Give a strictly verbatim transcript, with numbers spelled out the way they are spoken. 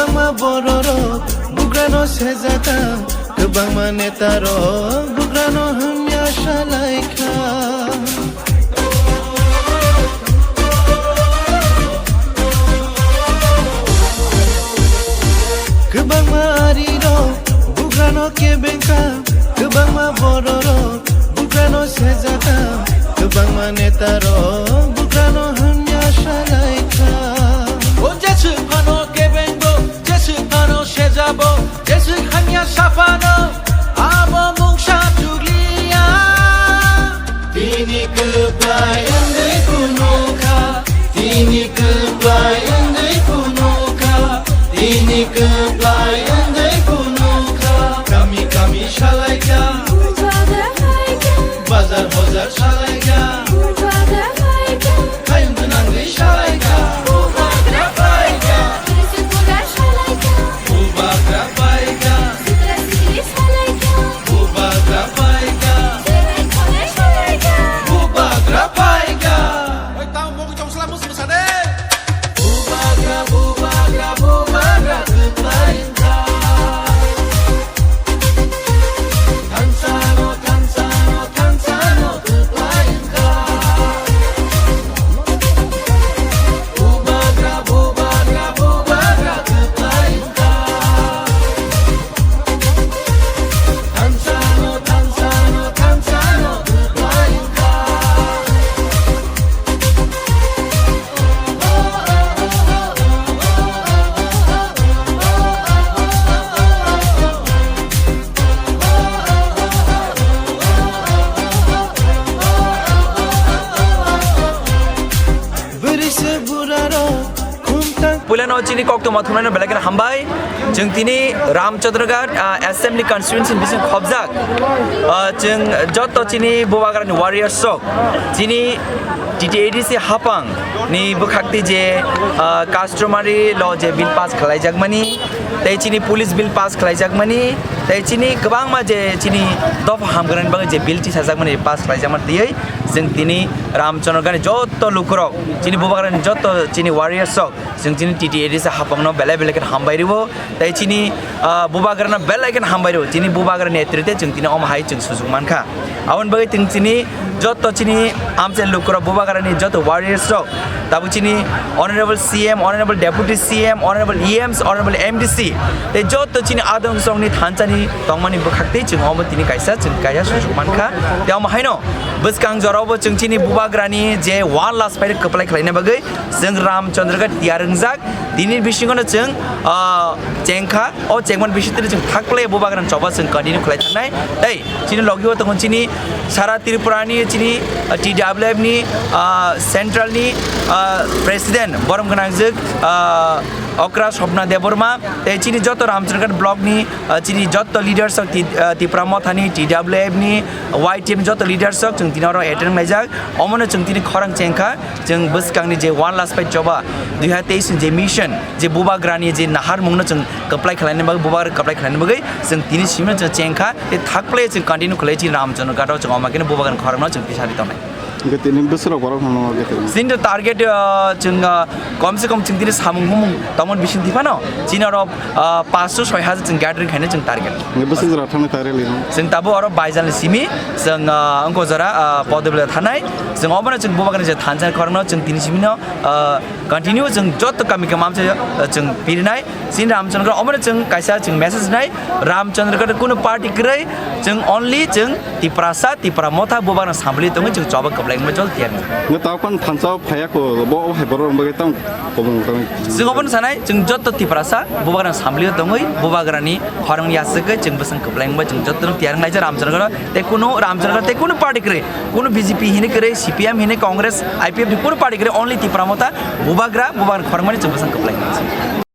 Kwbangma bororok bugrano sejaka, kwbangma netarok bugrano hamya salaikha. Kwbangma arirok bugrano kebengkha, kwbangma bororok bugrano sejaka, kwbangma netarok bugrano hamya salaikha. O jeswk phano kebengbo, jeswk phano sejabo, jeswk hamya saphano, abo mungsa chukliya. Tini kwplai wngwi phunukha, tini kwplai wngwi phunukha, tini kwplai wngwi phunukha. Kami kami salaikha, bazar bazar salaikha, kayung gwnangwi salaikha. Bubagra paikha. Bubagra paikha. Bubagra paikha. Oi, tamo mogwi tong sla mus musa de. Bubagra, bubagra, bubagra kwplai wngkha. Thansano, thansano, thansano kwplai wngkha. Bubagra, bubagra, bubagra kwplai wngkha. Thansano, thansano, thansano kwplai wngkha. Bwrwi se burarok khumtang. Puilano chini koktwma thumnaino belai kheno hambai. Chwng tini Ramchandraghat, ah, Assembly Constituency ni bising khobjak. Ah, chwng joto chini Bubagrani warriors rok, chini T T A D C hapang ni bwkhakti je, ah, customary law je bill pass khlaijakmani, tei chini police bill pass khlaijakmani, tei chini kwbangma je chini dopha hamkrai bagwi je bill tisajakmani pass khlaijakmani twiwi chwng tini Ramchandraghat ni joto lukurok, chini Bubagrani joto chini warriors rok, chwng chini T T A D C hapangno belai belai khe hambai rwo, tei chini, ah, Bubagrano belai khe hambai rwo, chini Bubagrani netrite chwng tini omo hai chwng sujuk mankha. Aboni bagwi chwng chini joto chini amchai lukurok, Bubagrani joto warriors rok, tabuk chini Honorable C M, Honorable Deputy C M, Honorable E Ms, Honorable M D C, tei joto chini adong songni thansani tongmani bwkhaktwi chwng omo tini kaisa chwng kaisa sujuk mankha. Tei omo haino bwskang jorao bo chwng chini Bubagrani je one last fight kwplai khlaina bagwi chwng Ramchandraghat tiyar wngjak. Tini bisingono chwng, ah, chengkha, o chengmani bisingtwi chwng thakplai Bubagrani choba chwng continue khlai thangnai. Tei chini logi o tongo chini sara Tripurani chini, ah, T W F ni, ah, central ni, ah, president borom gwnangjwk, ah, Okra Swapna Debbarma, tei chini joto Ramchandraghat block ni, ah, chini joto leaders of Ti-, ah, Tipra Mothani, T W F ni, Y T F ni joto leaders rok chwng tini oro attend khlaijak. Omono chwng tini khorang chengkha, chwng bwskangni je one last fight choba dui hazar teis ni je mission, je Bubagrani je naharmungno chwng kwplai khlaina bagwi, Bubagra kwplai khlaina bagwi chwng tini simino chwng chengkha, tei thakplai chwng continue khlai chini Ramchandraghat o chwng omo kheno Bubagrani khorangno chwng tisari tongnai. Hingke tini bwswrok borok no hingke tini. Chini target, ah, chwng, ah, kom se kom chwng tini samung humung tongmani bising tiphano chini oro, ah, panch to soi hajar chwng gathering khaina chwng target. Hingke bwswk jora thangna target lino. Chwng tabo oro baijal ni simi chwng, ah, wngko jora, ah, Podebila thanai. Chwng obono chwng Bubagrani je thansa khorokno chwng tini simino, ah, continue chwng joto kami kami amsa, ah, chwng pirinai. Chini Ramchandraghat omono chwng kaisa chwng message nai, Ramchandraghat kunu party kwrwi, chwng only chwng Tiprasa, Tipra Motha Bubagrano samli tongwi chwng choba kwplai wngma jol tiyar. Nge tao kon thansa phaya ko bo hai borok wngwi tong kobong tong. Chwng obono sanai, chwng joto Tiprasa Bubagrano samli tongwi Bubagrani khorang yaswkwi chwng bwswng kwplai wngma chwng joto tiyar nai Ramchandraghat tei kunu Ramchandraghat tei kunu party kwrwi, kunu B J P hini kwrwi, C P M hini, Congress, I P F ni kunu party kwrwi, only Tipra Motha Bubagra, Bubagrani khorang mani chwng bwswng kwplai wngma.